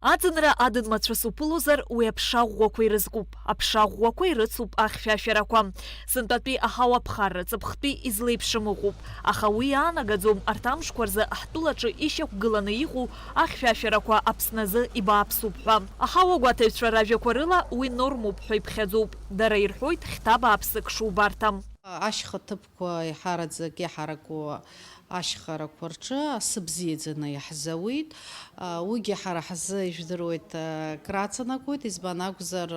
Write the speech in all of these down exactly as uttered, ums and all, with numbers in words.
Аӡынра адын мацәыс уԥылозар, уи аԥша ӷәӷәақәа ирызкуп, аԥша ӷәӷәақәа ирыцуп ахьшәашәарақәа. Сынтәатәи аҳауа ԥхарра ҵыԥхтәи излеиԥшым ыҟоуп, аха уи иаанагаӡом арҭ амшқәа рзы ҳтәылаҿы ишьақәгыланы иҟоу ахьшәашәарақәа Аԥсны азы ибааԥсуп ҳәа. Аҳауагәаҭаҩцәа ражәақәа рыла уи нормоуп ҳәа иԥхьаӡоуп. Дара ирҳәоит хьҭа бааԥсык шубарҭам. Ашьха ҭыԥқәа еиҳараӡак иҳараку ашьхарақәа рҿы асы бзиаӡаны иаҳзауит. Уигьы ҳара ҳзы, ижәдыруеит, краҵанакуеит, избан акәзар,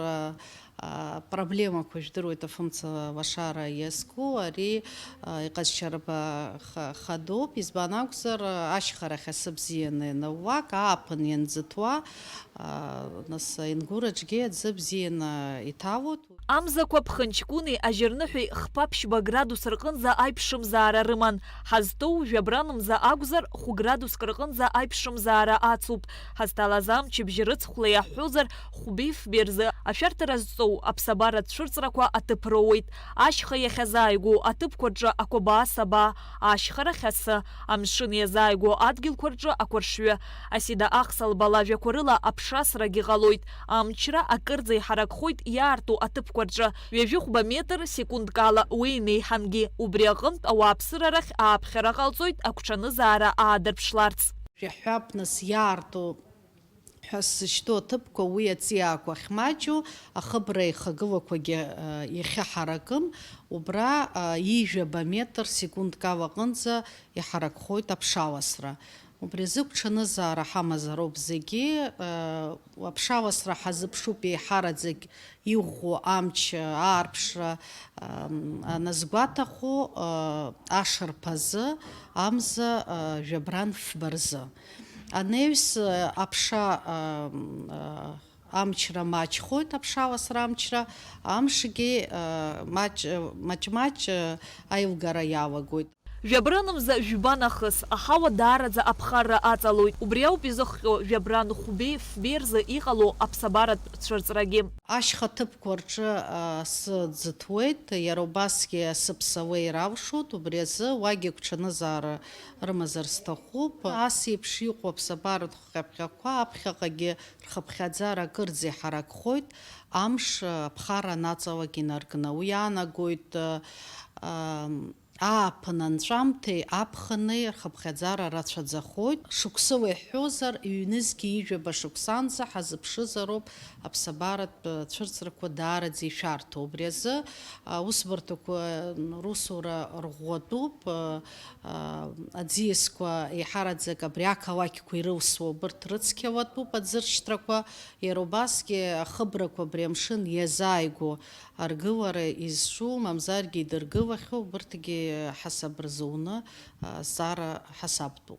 проблемақәа, ижәдыруеит, афымца лашара иазку, ари иҟазшьарба ха-, хадоуп, избан акәзар, ашьхарахь асы бзианы ианууак, ааԥын ианӡыҭуа, нас аингураҿгьы аӡы бзианы иҭалоит. Амзақәа ԥхынҷкәыни ажьырныҳәеи хԥа-ԥшьба градус рҟынӡа аиԥшымзаара рыман. Ҳазҭоу жәабранымза акәзар, хә-градуск рҟынӡа аиԥшымзаара ацуп. Ҳазҭалаз амчыбжь рыцхәла иаҳҳәозар, хәбеи-фбеи рзы ашәарҭара зҵоу аԥсабаратә цәырҵрақәа аҭыԥ роуеит. Ашьха иахьазааигәоу аҭыԥқәа рҿы ақәабаа-сабаа, ашьхарахь асы, амшын иазааигәоу адгьылқәа рҿы ақәыршҩы. Асида Ахсалба лажәақәа рыла аԥшасрагьы ҟалоит. Амчра акырӡа иҳаракхоит иаарту аҭыԥқәа рҿы, ҩажәи хәба метр секундк ала, уи инеиҳангьы. Убри аҟынтә ауааԥсыра рахь ааԥхьара ҟалҵоит агәҽанызаара аадырԥшларц. Иаҳҳәап, нас, иаарту ҳәа сзышьҭоу аҭыԥқәа уи аҵиаақәа ахьмаҷу, ахыбра еихагылақәагьы, а, иахьыҳаракым, убра, а, ҩажәаба метр секундк ала аҟынӡа иҳаракхоит аԥшаласра. Убри азы гәҽанызаара ҳамазароуп зегьы. Аԥшаласра ҳазыԥшуп еиҳараӡак иӷәӷәоу амч аарԥшра, аназгәаҭаху, ашарԥазы, амза, жәабран фба рзы. Анаҩс, аԥша, амчра маҷхоит, аԥшаласра амчра, амшгьы, маҷ-, маҷ-маҷ аилгара иалагоит. Жәабранымза жәба нахыс, аҳауа даараӡа аԥхарра аҵалоит. Убри ауп изыхҟьо жәабран хәбеи-фбеи рзы иҟало аԥсабаратә цәырҵрагьы. Ашьха ҭыԥқәа рҿы, а, асы ӡыҭуеит, иара убасгьы асы ԥсауеир алшоит, убри азы уагьы гәҽанызаара рымазар сҭахуп. Ас еиԥш иҟоу аԥсабаратә хҟьаԥҟьақәа аԥхьаҟагьы рхыԥхьаӡара акырӡа иҳаракхоит, амш, а, аԥхарра анаҵалак инаркны. Уи иаанагоит, а, а, ааԥын анҵәамҭеи аԥхыни рхыԥхьаӡара рацәаӡахоит. Шықәсыла иҳәозар, ҩнызқьи ҩажәаба шықәсанӡа ҳазыԥшызароуп аԥсабаратә цәырҵрақәа даараӡа ишәарҭоу. Убри азы аусбарҭақәа русура рӷәӷәатәуп, аӡиасқәа еиҳараӡак абри ақалақьқәа ирылсуа убырҭ рыцқьалатәуп аӡыршьҭрақәа, иара убасгьы ахыбрақәа абри амшын иазааигәоу аргылара изҿу, мамзаргьы идыргылахьоу, убырҭгьы ҳасаб рзуны, а, зҵаара ҳасабтәуп.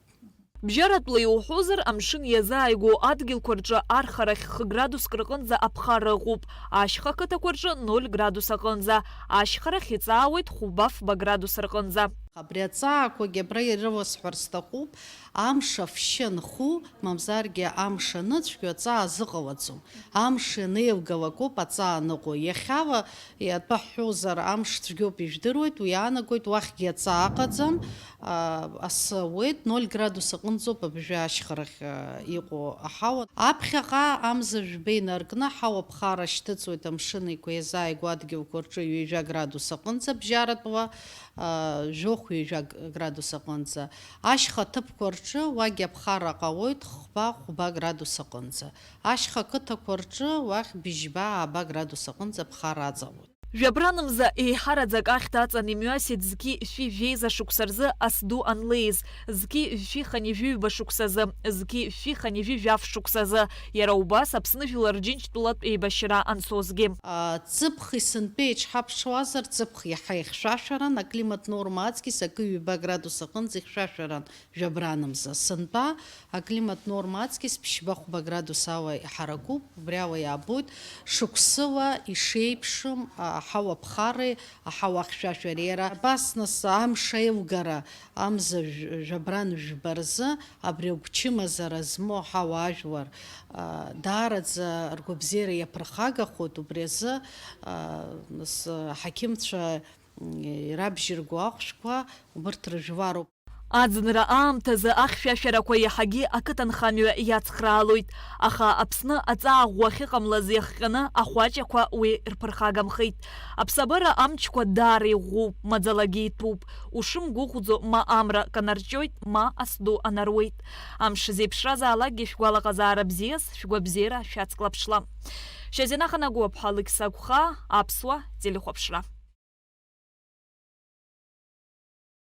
Бжьаратәла иуҳәозар, амшын иазааигәоу адгьылқәа рҿы архарахь хә-градуск рҟынӡа аԥхарра ыҟоуп, ашьха қыҭақәа рҿы ноль градус аҟынӡа, ашьхарахь иҵаауеит хәба-фба градус рҟынӡа. Абри аҵаақәагьы абра ирыласҳәар сҭахуп, амш афшьы анху, мамзаргьы амш аныцәгьо аҵаа азыҟалаӡом. Амш ианеилгалак ауп аҵаа аныҟоу. Иахьала, атәы ҳҳәозар, амш цәгьоуп, ижәдыруеит, уи иаанагоит уахьгьы аҵаа ыҟаӡам, а, асы ауеит, ноль градус аҟынӡоуп абжьы ашьхарахь, а, иҟоу аҳауа. Аԥхьаҟа амза жәба инаркны аҳауа ԥхара шьҭыҵуеит, амшын еиқәа иазааигәоу адгьылқәа рҿы ҩажәа градус аҟынӡа бжьаратәла, а, жәохә-ҩажәа градус аҟынӡа. Ашьха ҭыԥқәа рҿы уагь аԥхара ҟалоит хәба-хәба градус аҟынӡа. Ашьха қыҭақәа рҿы уахь быжьба-ааба градус аҟынӡа аԥхара аҵалоит. Жәабранымза еиҳараӡак ахьҭа аҵан имҩасит зқьи шәи жәеиза шықәса рзы ас ду анлеиз, зқьи шәи хынҩажәи ҩба шықәсазы, зқьи шәи хынҩажәи жәаф шықәсазы, иара убас Аԥсны жәлар Рџьынџьтәылатә еибашьра анцозгьы. А, ҵыԥхи сынтәеи еиҿҳаԥшуазар, ҵыԥх иаҳа ихьшәашәаран, аклимат норма аҵкьыс акы ҩба градус аҟынӡа ихьшәашәаран. Жәабранымза, сынтәа аклимат норма аҵкьыс ԥшьба-хәба градус ала иҳаракуп, убри ала иаабоит шықәсыла ишеиԥшым, а, аҳауа ԥхареи аҳауа ахьшәашәареи. Иара абас, нас, амш аилгара, амза жәабран жәба рзы, абри агәчымазара змоу аҳауа ажәлар, а, даараӡа ргәабзиара иаԥырхагахоит, убри азы, а, нас, аҳақьымцәа, м, ирабжьырго ахәшәқәа убырҭ рыжәлароуп. Аӡынра аамҭазы ахьшәашәарақәа иаҳагьы ақыҭанхамҩа иацхраалоит, аха Аԥсны аҵаа ӷәӷәа ахьыҟамлаз иахҟьаны ахәаҷақәа уи рԥырхагамхеит. Аԥсабара амчқәа даара иӷәӷәоуп, маӡалагьы иҭәуп. Ушымгәыӷӡо, ма амра канарҷоит, ма ас ду анаруеит. Амш зеиԥшразаалакгьы шәгәалаҟазаара бзиаз, шәгәабзиара шәацклаԥшла. Шьазина Ханагәаԥҳа, Алықьса Гәхаа, Аԥсуа телехәаԥшра.